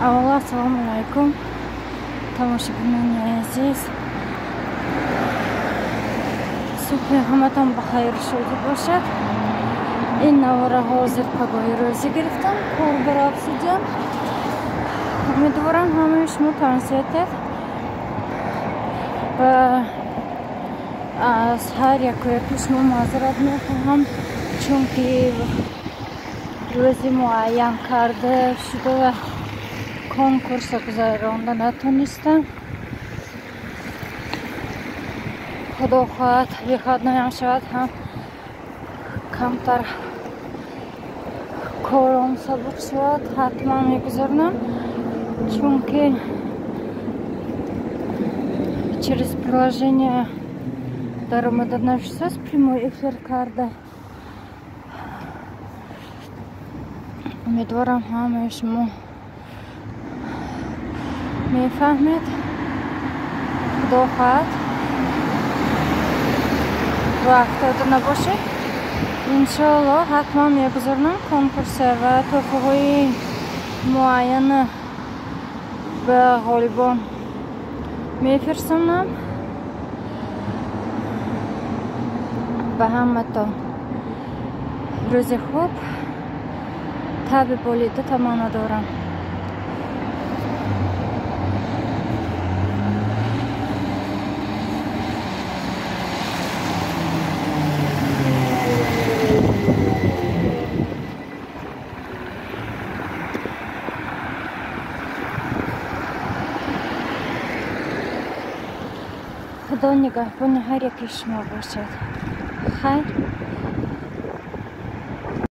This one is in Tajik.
Аввало, ассалому алайкум, тамошобинони азиз. Субҳи ҳаматон ба хайру шодӣ бошад. Ин навора ҳозир пагоҳи рӯзӣ гирифтам, кор барабсидям. Умедворам, ҳамаи шумо тансиятед ва аз ҳар яку яки шумо маъзарат мехоҳам, чунки рӯзи муайян карда шуда ва конкурса гузаронда натонистам. Худо хоҳад, выходноям шавад, ҳам камтар кором сабук шавад, ҳатман мегузаронам, чунки через приложение даромада нашудааст прямой эфир карда. Умедворам, ҳамаи шумо мефаҳмед. Худо хоҳад, роҳафтода набошед. Иншоалло, ҳатман мегузаронам конкурса ва тӯҳфаҳои муайяна ба ғолибон мефирсонам. Ба ҳаматон рӯзи хуб, таби болида таманно дорам. Худо нигаҳбони ҳар яки шумо бошад. Хайр.